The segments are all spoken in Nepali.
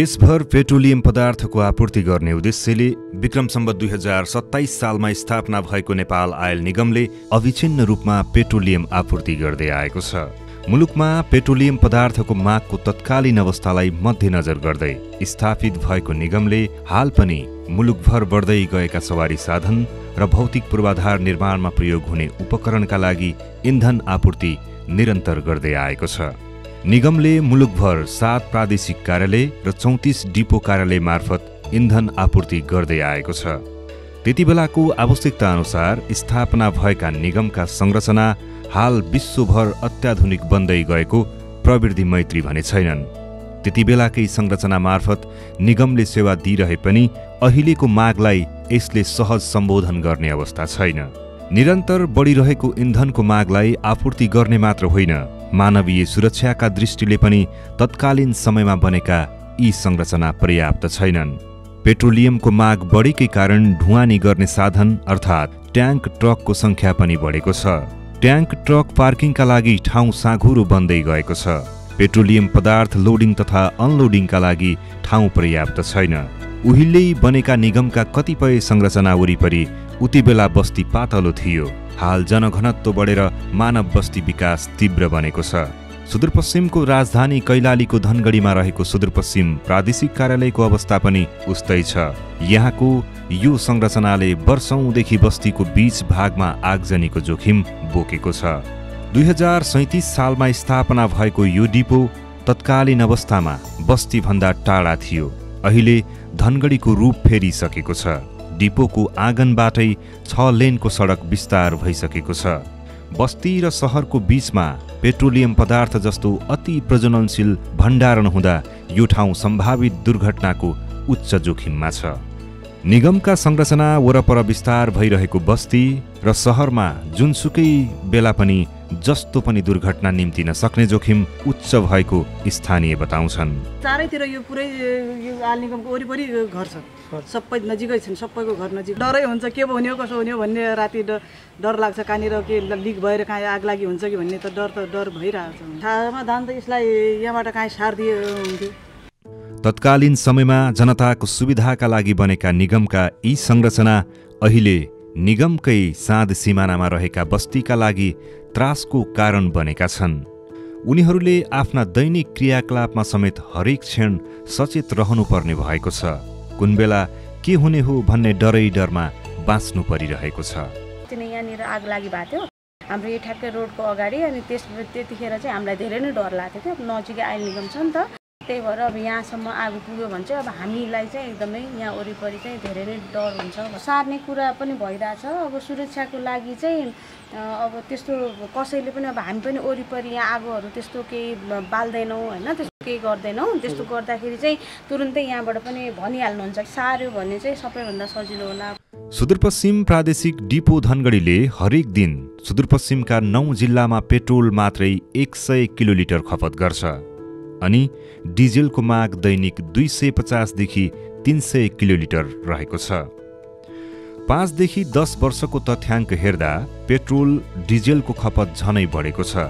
देशभर पेट्रोलियम पदार्थको आपूर्ति गर्ने उद्देश्यले विक्रम सम्वत 2027 सालमा स्थापना भएको नेपाल आयल निगमले अविच्छिन्न रूपमा पेट्रोलियम आपूर्ति गर्दै आएको छ। मुलुकमा पेट्रोलियम पदार्थको मागको तत्कालीन अवस्थालाई मध्यनजर गर्दै स्थापित भएको निगमले हाल पनि मुलुकभर बढ्दै गएका सवारी साधन र भौतिक पूर्वाधार निर्माणमा प्रयोग हुने उपकरणका लागि इन्धन आपूर्ति निरन्तर गर्दै आएको छ। निगमले मुलुकभर 7 प्रादेशिक कार्यालय र 34 डिपो कार्यालय मार्फत इन्धन आपूर्ति गर्दै आएको छ। त्यतिबेलाको आवश्यकता अनुसार स्थापना भएका निगमका संरचना हाल विश्वभर अत्याधुनिक बन्दै गएको प्रवृत्ति मैत्री भने छैनन्। त्यतिबेलाकै संरचना मार्फत निगमले सेवा दिइरहे पनि अहिलेको मागलाई यसले सहज सम्बोधन गर्ने अवस्था छैन। निरन्तर बढिरहेको इन्धनको मागलाई आपूर्ति गर्ने मात्र होइन, मानवीय सुरक्षाका दृष्टिले पनि तत्कालीन समयमा बनेका यी संरचना पर्याप्त छैनन्। पेट्रोलियमको माग बढेकै कारण ढुवानी गर्ने साधन अर्थात् ट्याङ्क ट्रकको संख्या पनि बढेको छ। ट्याङ्क ट्रक पार्किङका लागि ठाउँ साँघुरो बन्दै गएको छ। पेट्रोलियम पदार्थ लोडिङ तथा अनलोडिङका लागि ठाउँ पर्याप्त छैन। उहिले बनेका निगमका कतिपय संरचना वरिपरि उतिबेला बस्ती पातलो थियो। हाल जनघनत्व बढेर मानव बस्ती विकास तीव्र बनेको छ। सुदूरपश्चिमको राजधानी कैलालीको धनगढीमा रहेको सुदूरपश्चिम प्रादेशिक कार्यालयको अवस्था पनि उस्तै छ। यहाँको यो संरचनाले वर्षौंदेखि बस्तीको बीच भागमा आगजनीको जोखिम बोकेको छ। 2037 सालमा स्थापना भएको यो डिपो तत्कालीन अवस्थामा बस्तीभन्दा टाढा थियो। अहिले धनगढीको रूप फेरिसकेको छ। डिपोको आँगनबाटै 6 लेनको सडक विस्तार भइसकेको छ। बस्ती र सहरको बीचमा पेट्रोलियम पदार्थ जस्तो अति प्रजननशील भण्डारण हुँदा यो ठाउँ सम्भावित दुर्घटनाको उच्च जोखिममा छ। निगमका संरचना वरपर विस्तार भइरहेको बस्ती र सहरमा जुनसुकै बेला पनि जस्तो पनि दुर्घटना निम्तिन सक्ने जोखिम उच्च भएको स्थानीय बताउँछन्। चारैतिर यो पुरै यो आयल निगमको वरिपरि घर छ, सबै नजिकै छन्, सबैको घर नजिक। डरै हुन्छ के हुने हो कसो हुने हो भन्ने, राति डर लाग्छ कहाँनिर के लिक भएर कहाँ आग लागि हुन्छ कि भन्ने त डर भइरहेको छ। थाहामा धान त यसलाई यहाँबाट कहीँ सार दिए हुन्थ्यो। तत्कालीन समयमा जनताको सुविधाका लागि बनेका निगमका यी संरचना अहिले निगमकै साँध सिमानामा रहेका बस्तीका लागि त्रासको कारण बनेका छन्। उनीहरूले आफ्ना दैनिक क्रियाकलापमा समेत हरेक क्षण सचेत रहनुपर्ने भएको छ। कुन बेला के हुने हो भन्ने डरमा बाँच्नु परिरहेको छ। यहाँनिर आग लागि भएको थियो हाम्रो यो ठ्याक्कै रोडको अगाडि, अनि त्यतिखेर चाहिँ हामीलाई धेरै नै डर लागेको थियो। नजिकै आयल निगम छ नि त, त्यही भएर अब यहाँसम्म आगो पुग्यो भने चाहिँ अब हामीलाई चाहिँ एकदमै यहाँ वरिपरि चाहिँ धेरै नै डर हुन्छ। सार्ने कुरा पनि भइरहेछ। अब सुरक्षाको लागि चाहिँ अब त्यस्तो कसैले पनि अब हामी पनि वरिपरि यहाँ आगोहरू त्यस्तो केही बाल्दैनौँ होइन, त्यस्तो केही गर्दैनौँ। त्यस्तो गर्दाखेरि चाहिँ तुरुन्तै यहाँबाट पनि भनिहाल्नुहुन्छ, सार्यो भने चाहिँ सबैभन्दा सजिलो होला। सुदूरपश्चिम प्रादेशिक डिपो धनगढीले हरेक दिन सुदूरपश्चिमका 9 जिल्लामा पेट्रोल मात्रै 100 किलोलिटर खपत गर्छ। अनि डिजेलको माग दैनिक 250 देखि 300 किलोलिटर रहेको छ। 5 देखि 10 वर्षको तथ्याङ्क हेर्दा पेट्रोल डिजेलको खपत झनै बढेको छ।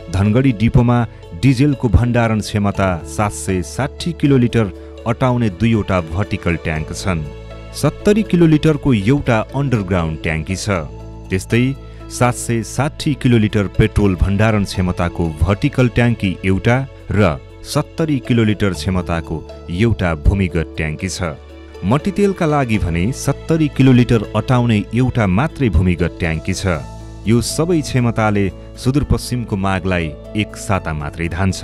धनगढी डिपोमा डिजेलको भण्डारण क्षमता 760 किलोलिटर अटाउने 2वटा भर्टिकल ट्याङ्क छन्। 70 किलोलिटरको एउटा अन्डरग्राउन्ड ट्याङ्की छ। त्यस्तै 760 किलोलिटर पेट्रोल भण्डारण क्षमताको भर्टिकल ट्याङ्की एउटा र 70 किलोलिटर क्षमताको एउटा भूमिगत ट्याङ्की छ। मट्टीतेलका लागि भने 70 किलोलिटर अटाउने एउटा मात्रै भूमिगत ट्याङ्की छ। यो सबै क्षमताले सुदूरपश्चिमको मागलाई एक साता मात्रै धान्छ।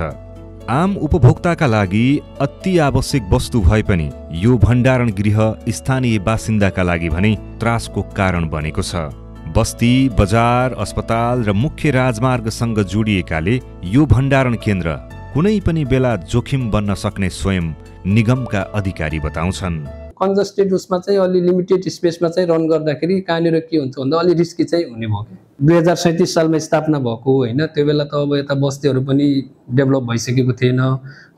आम उपभोक्ताका लागि अति आवश्यक वस्तु भए पनि यो भण्डारण गृह स्थानीय बासिन्दाका लागि भने त्रासको कारण बनेको छ। बस्ती, बजार, अस्पताल र मुख्य राजमार्गसँग जोडिएकाले यो भण्डारण केन्द्र कुनै पनि बेला जोखिम बन्न सक्ने स्वयं निगमका अधिकारी बताउँछन्। कन्जस्टेड उसमा चाहिँ अलि लिमिटेड स्पेसमा चाहिँ रन गर्दाखेरि कहाँनिर के हुन्छ भन्दा अलि रिस्की चाहिँ हुने भयो। 2037 सालमा स्थापना भएको होइन, त्यो बेला त अब यता बस्तीहरू पनि डेभलप भइसकेको थिएन।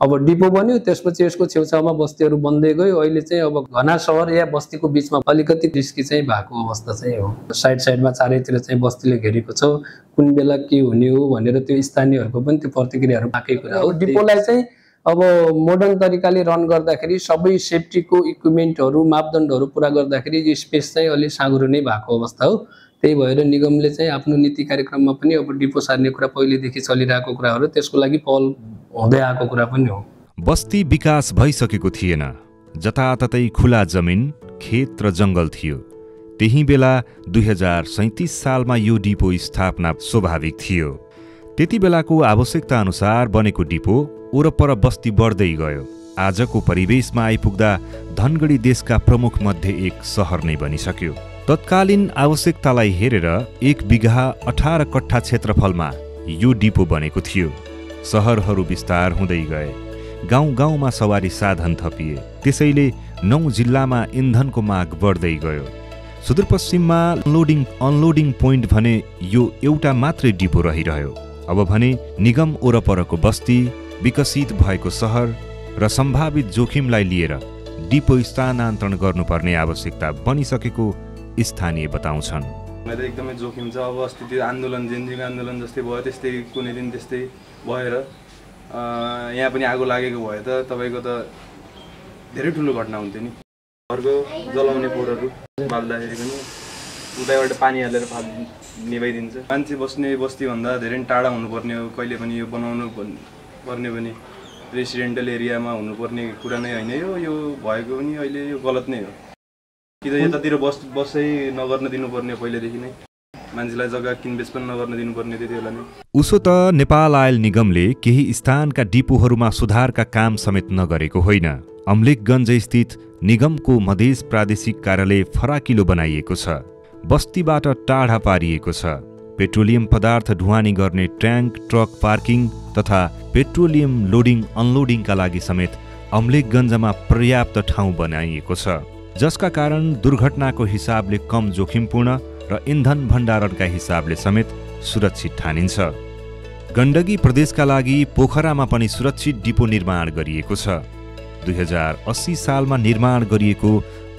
अब डिपो बन्यो, त्यसपछि यसको छेउछाउमा बस्तीहरू बन्दै गयो। अहिले चाहिँ अब घना सहर या बस्तीको बिचमा अलिकति रिस्की चाहिँ भएको अवस्था चाहिँ हो। साइडमा चारैतिर चाहिँ बस्तीले घेरेको छ। कुन बेला के हुने हो भनेर त्यो स्थानीयहरूको पनि त्यो प्रतिक्रियाहरू बाँकै कुरा हो। डिपोलाई चाहिँ अब मोडर्न तरिकाले रन गर्दाखेरि सबै सेफ्टीको इक्विपमेन्टहरू मापदण्डहरू पुरा गर्दाखेरि यो स्पेस चाहिँ अलि साँघुरो नै भएको अवस्था हो। त्यही भएर निगमले चाहिँ आफ्नो नीति कार्यक्रममा पनि अब डिपो सार्ने कुरा पहिलेदेखि चलिरहेको कुरा हो र त्यसको लागि पहल हुँदै आएको कुरा पनि हो। बस्ती विकास भइसकेको थिएन, जताततै खुला जमिन, खेत र जङ्गल थियो। त्यही बेला 2037 सालमा यो डिपो स्थापना स्वाभाविक थियो। त्यति बेलाको आवश्यकता अनुसार बनेको डिपो वरपर बस्ती बढ्दै गयो। आजको परिवेशमा आइपुग्दा धनगढी देशका प्रमुख मध्ये एक सहर नै बनिसक्यो। तत्कालीन आवश्यकतालाई हेरेर 1 बिघा 18 कट्ठा क्षेत्रफलमा यो डिपो बनेको थियो। सहरहरू विस्तार हुँदै गए, गाउँ गाउँमा सवारी साधन थपिए, त्यसैले 9 जिल्लामा इन्धनको माग बढ्दै गयो। सुदूरपश्चिममा लोडिङ अनलोडिङ पोइन्ट भने यो एउटा मात्रै डिपो रहिरह्यो। अब भने निगम वरपरको बस्ती, विकसित भएको सहर र सम्भावित जोखिमलाई लिएर डिपो स्थानान्तरण गर्नुपर्ने आवश्यकता बनिसकेको स्थानीय बताउँछन्। मेरो एकदमै जोखिम छ। अब अस्ति त्यो आन्दोलन जेनजीको आन्दोलन जस्तै भयो त्यस्तै कुनै दिन त्यस्तै भएर यहाँ पनि आगो लागेको भए त तपाईँको त धेरै ठुलो घटना हुन्थ्यो नि। घरको जलाउने पोहोरहरू बाल्दाखेरि पनि उतैबाट पानी हालेर निभाइदिन्छ। मान्छे बस्ने बस्तीभन्दा धेरै टाढा हुनुपर्ने हो। कहिले पनि यो बनाउनु पर्ने पनि रेसिडेन्टल एरियामा हुनुपर्ने कुरा नै होइन। यो भएको पनि अहिले यो गलत नै हो कि त यतातिर बसै नगर्न दिनुपर्ने, पहिलेदेखि नै मान्छेलाई जग्गा किनबेच पनि नगर्न दिनुपर्ने त्यति बेला नै। उसो त नेपाल आयल निगमले केही स्थानका डिपोहरूमा सुधारका काम समेत नगरेको होइन। अम्लेखगञ्ज स्थित निगमको मधेस प्रादेशिक कार्यालय फराकिलो बनाइएको छ, बस्तीबाट टाढा पारिएको छ। पेट्रोलियम पदार्थ ढुवानी गर्ने ट्याङ्क, ट्रक पार्किङ तथा पेट्रोलियम लोडिङ अनलोडिङका लागि समेत अम्लेखगञ्जमा पर्याप्त ठाउँ बनाइएको छ, जसका कारण दुर्घटनाको हिसाबले कम जोखिमपूर्ण र इन्धन भण्डारणका हिसाबले समेत सुरक्षित ठानिन्छ। गण्डकी प्रदेशका लागि पोखरामा पनि सुरक्षित डिपो निर्माण गरिएको छ। 2080 सालमा निर्माण गरिएको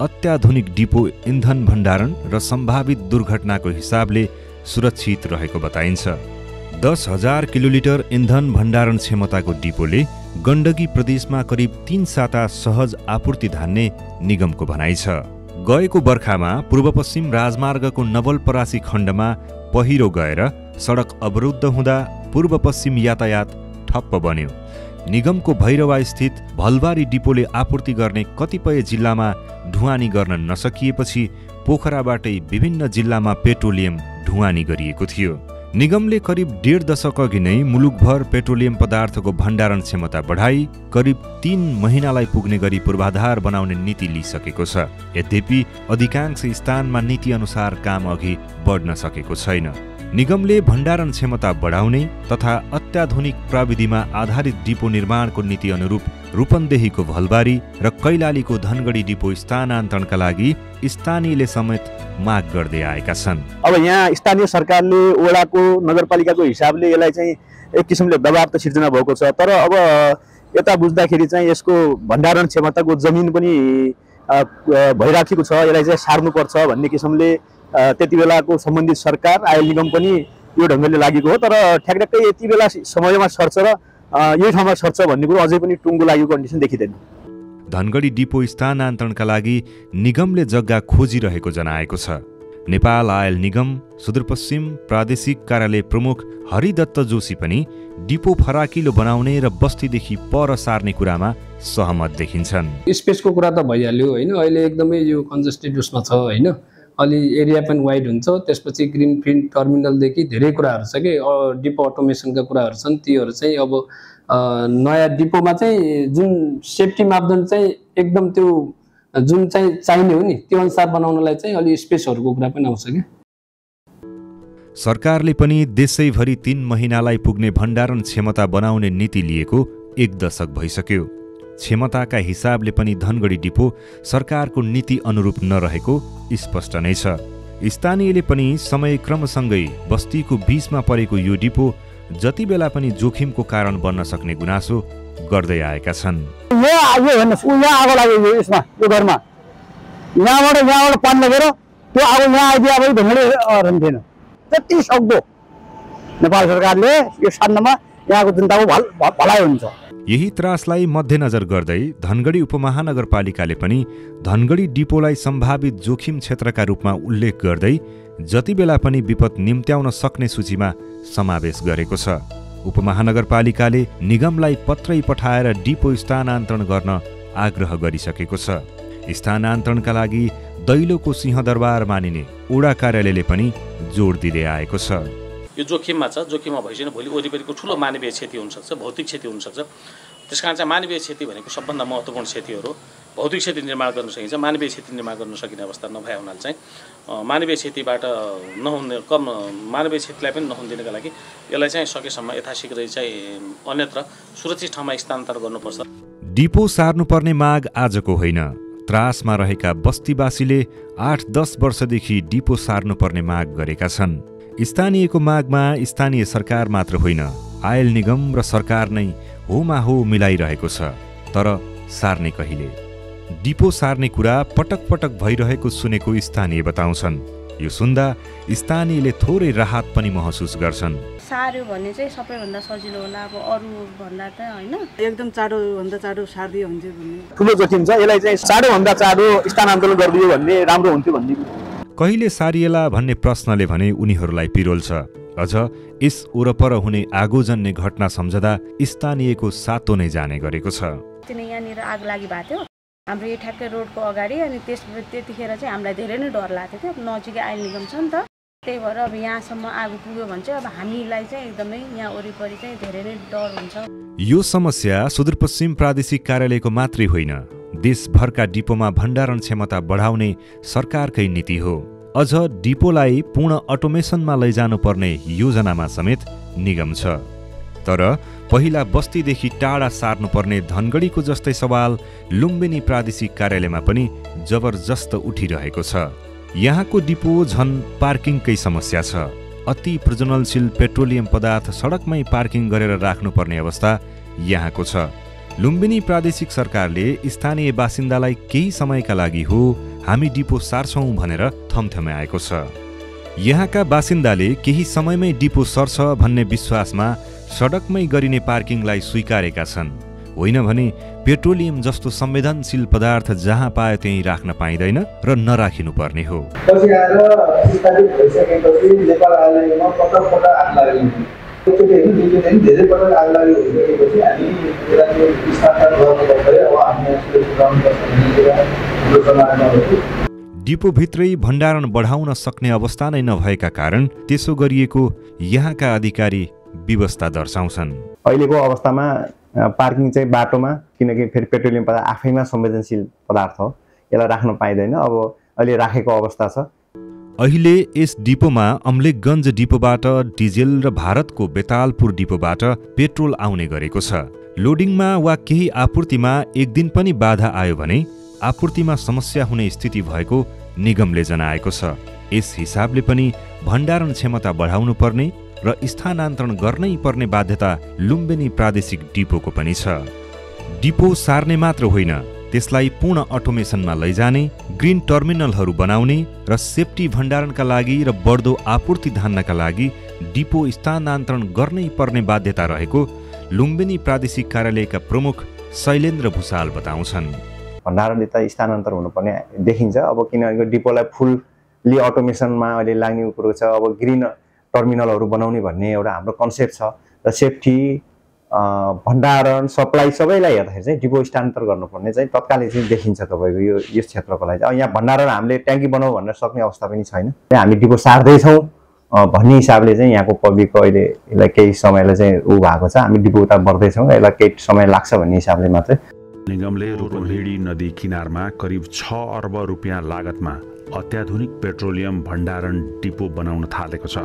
अत्याधुनिक डिपो इन्धन भण्डारण र सम्भावित दुर्घटनाको हिसाबले सुरक्षित रहेको बताइन्छ। 10,000 किलोलिटर इन्धन भण्डारण क्षमताको डिपोले गण्डकी प्रदेशमा करिब 3 साता सहज आपूर्ति धान्ने निगमको भनाइ छ। गएको बर्खामा पूर्वपश्चिम राजमार्गको नवलपरासी खण्डमा पहिरो गएर सडक अवरुद्ध हुँदा पूर्वपश्चिम यातायात ठप्प बन्यो। निगमको भैरवा स्थित भलबारी डिपोले आपूर्ति गर्ने कतिपय जिल्लामा ढुवानी गर्न नसकिएपछि पोखराबाटै विभिन्न जिल्लामा पेट्रोलियम ढुवानी गरिएको थियो। निगमले करिब 1.5 दशक अघि नै मुलुकभर पेट्रोलियम पदार्थको भण्डारण क्षमता बढाई करिब 3 महिनालाई पुग्ने गरी पूर्वाधार बनाउने नीति लिइसकेको छ। यद्यपि अधिकांश स्थानमा नीति अनुसार काम अघि बढ्न सकेको छैन। निगमले भण्डारण क्षमता बढाउने तथा अत्याधुनिक प्रविधिमा आधारित डिपो निर्माणको नीति अनुरूप रूपन्देहीको भलबारी र कैलालीको धनगढी डिपो स्थानान्तरणका लागि स्थानीयले समेत माग गर्दै आएका छन्। अब यहाँ स्थानीय सरकारले वडाको नगरपालिकाको हिसाबले यसलाई चाहिँ एक किसिमले दबाब त सिर्जना भएको छ, तर अब यता बुझ्दाखेरि चाहिँ यसको भण्डारण क्षमताको जमिन पनि भइराखेको छ, यसलाई चाहिँ सार्नुपर्छ भन्ने किसिमले त्यति बेलाको सम्बन्धित सरकार आयल निगम पनि यो ढङ्गले लागेको हो। तर ठ्याक्कै यति बेला समयमा सर्छ र यही ठाउँमा सर्छ भन्ने कुरो अझै पनि टुङ्गो लागेको कन्डिसन देखिँदैन। धनगढी डिपो स्थानान्तरणका लागि निगमले जग्गा खोजिरहेको जनाएको छ। नेपाल आयल निगम सुदूरपश्चिम प्रादेशिक कार्यालय प्रमुख हरिदत्त जोशी पनि डिपो फराकिलो बनाउने र बस्तीदेखि पर सार्ने कुरामा सहमत देखिन्छन्। स्पेसको कुरा त भइहाल्यो होइन, अहिले एकदमै यो कन्जेस्टेड उसमा छ होइन, अलि एरिया पनि वाइड हुन्छ। त्यसपछि ग्रिनफिल्ड टर्मिनलदेखि धेरै कुराहरू छ कि डिपो अटोमेसनका कुराहरू छन्, तीहरू चाहिँ अब नयाँ डिपोमा चाहिँ जुन सेफ्टी मापदण्ड चाहिँ एकदम त्यो जुन चाहिँ चाहिने हो नि त्यो अनुसार बनाउनलाई चाहिँ अलि स्पेसहरूको कुरा पनि आउँछ कि। सरकारले पनि देशैभरि 3 महिनालाई पुग्ने भण्डारण क्षमता बनाउने नीति लिएको 1 दशक भइसक्यो। क्षमताका हिसाबले पनि धनगढी डिपो सरकारको नीति अनुरूप नरहेको स्पष्ट नै छ। स्थानीयले पनि समयक्रमसँगै बस्तीको बीचमा परेको यो डिपो जति बेला पनि जोखिमको कारण बन्न सक्ने गुनासो गर्दै आएका छन्। यहाँ आगो लाग्यो यसमा, यो घरमा यहाँबाट पानी लगेर त्यो आगो यहाँ आइदिए अब ढङ्गले रहन्थेन। जति सक्दो नेपाल सरकारले यो सान्नमा यहाँको जनताको भलाइ हुन्छ। यही त्रासलाई मध्यनजर गर्दै धनगढी उपमहानगरपालिकाले पनि धनगढी डिपोलाई सम्भावित जोखिम क्षेत्रका रूपमा उल्लेख गर्दै जति बेला पनि विपद निम्त्याउन सक्ने सूचीमा समावेश गरेको छ। उपमहानगरपालिकाले निगमलाई पत्रै पठाएर डिपो स्थानान्तरण गर्न आग्रह गरिसकेको छ। स्थानान्तरणका लागि दैलोको सिंहदरबार मानिने ओडा कार्यालयले पनि जोड दिँदै आएको छ। यो जोखिममा छ, जोखिममा भइसक्यो भोलि वरिपरिको ठुलो मानवीय क्षति हुनसक्छ, भौतिक क्षति हुनसक्छ। त्यस कारण चाहिँ मानवीय क्षति भनेको सबभन्दा महत्त्वपूर्ण क्षतिहरू हो। भौतिक क्षति निर्माण गर्न सकिन्छ, मानवीय क्षति निर्माण गर्न सकिने अवस्था नभए हुनाले चाहिँ मानवीय क्षतिबाट नहुने मानवीय क्षतिलाई पनि नहुन दिनका लागि यसलाई चाहिँ सकेसम्म यथाशीघ्र चाहिँ अन्यत्र सुरक्षित ठाउँमा स्थानान्तरण गर्नुपर्छ। डिपो सार्नुपर्ने माग आजको होइन। त्रासमा रहेका बस्तीवासीले 8-10 वर्षदेखि डिपो सार्नुपर्ने माग गरेका छन्। स्थानीयको मागमा स्थानीय सरकार मात्र होइन, आयल निगम र सरकार नै होमाहो मिलाइरहेको छ। तर सार्ने कहिले? डिपो सार्ने कुरा पटक पटक भइरहेको सुनेको स्थानीय बताउँछन्। यो सुन्दा स्थानीयले थोरै राहत पनि महसुस गर्छन्। सार्यो भने चाहिँ सबैभन्दा सजिलो होला, अब अरू भन्दा त होइन, एकदम चाँडोभन्दा चाँडो सारिदियो हुन्छ भन्ने ठुलो जोखिम छ। यसलाई चाहिँ चाँडोभन्दा चाँडो स्थानान्तरण गरिदियो भने राम्रो हुन्थ्यो भन्ने। कहिले सारिएला भन्ने प्रश्नले भने उनीहरूलाई पिरोल छ। अझ यस वरपर हुने आगोजन्य घटना सम्झदा स्थानीयको सातो नै जाने गरेको छ। यहाँनिर आग लागि भएको थियो हाम्रो यो ठ्याक्कै रोडको अगाडि, अनि त्यतिखेर चाहिँ हामीलाई धेरै नै डर लागेको थियो। अब नजिकै आयल निगम छ नि त, त्यही भएर अब यहाँसम्म आगो पुग्यो भने चाहिँ अब हामीलाई चाहिँ एकदमै यहाँ वरिपरि चाहिँ धेरै नै डर हुन्छ। यो समस्या सुदूरपश्चिम प्रादेशिक कार्यालयको मात्रै होइन, देशभरका डिपोमा भण्डारण क्षमता बढाउने सरकारकै नीति हो। अझ डिपोलाई पूर्ण अटोमेसनमा लैजानुपर्ने योजनामा समेत निगम छ। तर पहिला बस्तीदेखि टाढा सार्नुपर्ने धनगढीको जस्तै सवाल लुम्बिनी प्रादेशिक कार्यालयमा पनि जबरजस्त उठिरहेको छ। यहाँको डिपो झन् पार्किङकै समस्या छ। अति प्रज्वलनशील पेट्रोलियम पदार्थ सडकमै पार्किङ गरेर राख्नुपर्ने अवस्था यहाँको छ। लुम्बिनी प्रादेशिक सरकारले स्थानीय बासिन्दालाई केही समयका लागि हो हामी डिपो सार्छौँ भनेर थम्थम्याएको छ। यहाँका बासिन्दाले केही समयमै डिपो सर्छ भन्ने विश्वासमा सडकमै गरिने पार्किङलाई स्वीकारेका छन्। होइन भने पेट्रोलियम जस्तो संवेदनशील पदार्थ जहाँ पाए त्यहीँ राख्न पाइँदैन र नराखिनु पर्ने हो। पछि आएर स्थापित भइसकेपछि नेपाल आइलेमा पटक पटक आग लाग्यो। धेरै पटक आग लाग्यो भइसकेपछि हामी यसलाई स्थानान्तरण गर्नुपर्छ। अब हामी डिपोभित्रै भण्डारण बढाउन सक्ने अवस्था नै नभएका कारण त्यसो गरिएको यहाँका अधिकारी व्यवस्था दर्शाउँछन्। अहिलेको अवस्थामा पार्किङ चाहिँ बाटोमा, किनकि फेरि पेट्रोलियम पदार्थ आफैमा संवेदनशील पदार्थ हो, यसलाई राख्न पाइँदैन। अब अहिले राखेको अवस्था छ। अहिले यस डिपोमा अम्लेखगञ्ज डिपोबाट डिजेल र भारतको बेतालपुर डिपोबाट पेट्रोल आउने गरेको छ। लोडिङमा वा केही आपूर्तिमा एक दिन पनि बाधा आयो भने आपूर्तिमा समस्या हुने स्थिति भएको निगमले जनाएको छ। यस हिसाबले पनि भण्डारण क्षमता बढाउनु पर्ने र स्थानान्तरण गर्नै पर्ने बाध्यता लुम्बिनी प्रादेशिक डिपोको पनि छ। डिपो सार्ने मात्र होइन, त्यसलाई पूर्ण अटोमेसनमा लैजाने, ग्रिन टर्मिनलहरू बनाउने र सेफ्टी भण्डारणका लागि र बढ्दो आपूर्ति धान्नका लागि डिपो स्थानान्तरण गर्नै पर्ने बाध्यता रहेको लुम्बिनी प्रादेशिक कार्यालयका प्रमुख शैलेन्द्र भुसाल बताउँछन्। भण्डारण यता स्थानान्तरण हुनुपर्ने देखिन्छ। अब किनभने डिपोलाई फुल्ली अटोमेसनमा अहिले लाग्ने कुरो छ। अब ग्रिन टर्मिनलहरू बनाउने भन्ने एउटा हाम्रो कन्सेप्ट छ र सेफ्टी भण्डारण सप्लाई सबैलाई हेर्दाखेरि चाहिँ डिपो स्थानान्तरण गर्नुपर्ने चाहिँ तत्कालै चाहिँ देखिन्छ तपाईँको यस क्षेत्रको लागि। अब यहाँ भण्डारण हामीले ट्याङ्की बनाऊ भनेर सक्ने अवस्था पनि छैन। हामी डिपो सार्दैछौँ भन्ने हिसाबले चाहिँ यहाँको पब्लिकको अहिले यसलाई केही समयलाई चाहिँ ऊ भएको छ। हामी डिपो उता बढ्दैछौँ, यसलाई केही समय लाग्छ भन्ने हिसाबले मात्रै। निगमले रूपन्देही नदी किनारमा करिब 6 अर्ब रुपियाँ लागतमा अत्याधुनिक पेट्रोलियम भण्डारण डिपो बनाउन थालेको छ।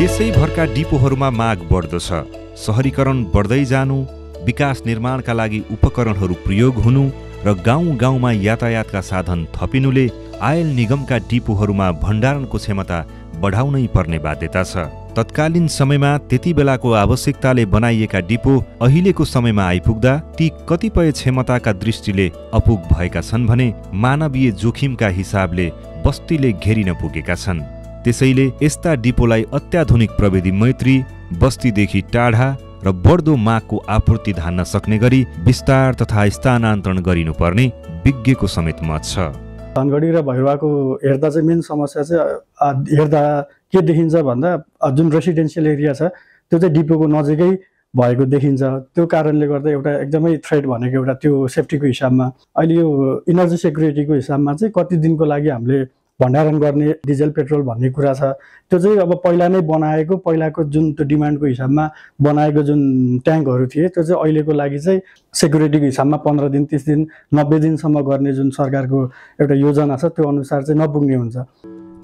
देशैभरका डिपोहरूमा माग बढ्दो छ। सहरीकरण बढ्दै जानु, विकास निर्माणका लागि उपकरणहरू प्रयोग हुनु र गाउँ-गाउँमा यातायातका साधन थपिनुले आयल निगमका डिपोहरूमा भण्डारणको क्षमता बढाउनै पर्ने बाध्यता छ। तत्कालीन समयमा त्यति बेलाको आवश्यकताले बनाइएका डिपो अहिलेको समयमा आइपुग्दा ती कतिपय क्षमताका दृष्टिले अपुग भएका छन् भने मानवीय जोखिमका हिसाबले बस्तीले घेरिन पुगेका छन्। त्यसैले यस्ता डिपोलाई अत्याधुनिक प्रविधि मैत्री, बस्तीदेखि टाढा र बढ्दो मागको आपूर्ति धान्न सक्ने गरी विस्तार तथा स्थानान्तरण गरिनुपर्ने विज्ञको समेत मत छ। धनगढी र भैरवाको हेर्दा चाहिँ मेन समस्या चाहिँ हेर्दा के देखिन्छ भन्दा जुन रेसिडेन्सियल एरिया छ त्यो चाहिँ डिपोको नजिकै भएको देखिन्छ। त्यो कारणले गर्दा एउटा एकदमै थ्रेट भनेको एउटा त्यो सेफ्टीको हिसाबमा अहिले यो इनर्जी सेक्युरिटीको हिसाबमा चाहिँ कति दिनको लागि हामीले भण्डारण गर्ने डिजल पेट्रोल भन्ने कुरा छ। त्यो चाहिँ अब पहिला नै बनाएको पहिलाको जुन त्यो डिमान्डको हिसाबमा बनाएको जुन ट्याङ्कहरू थिए त्यो चाहिँ अहिलेको लागि चाहिँ सेक्युरिटीको हिसाबमा 15 दिन 30 दिन 90 दिनसम्म गर्ने जुन सरकारको एउटा योजना छ त्यो अनुसार चाहिँ नपुग्ने हुन्छ।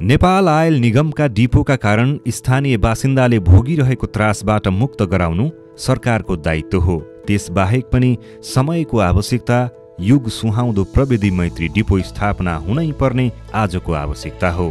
नेपाल आयल निगमका डिपोका कारण स्थानीय बासिन्दाले भोगिरहेको त्रासबाट मुक्त गराउनु सरकारको दायित्व हो। त्यसबाहेक पनि समयको आवश्यकता युग सुहाउँदो प्रविधि मैत्री डिपो स्थापना हुनै पर्ने आजको आवश्यकता हो।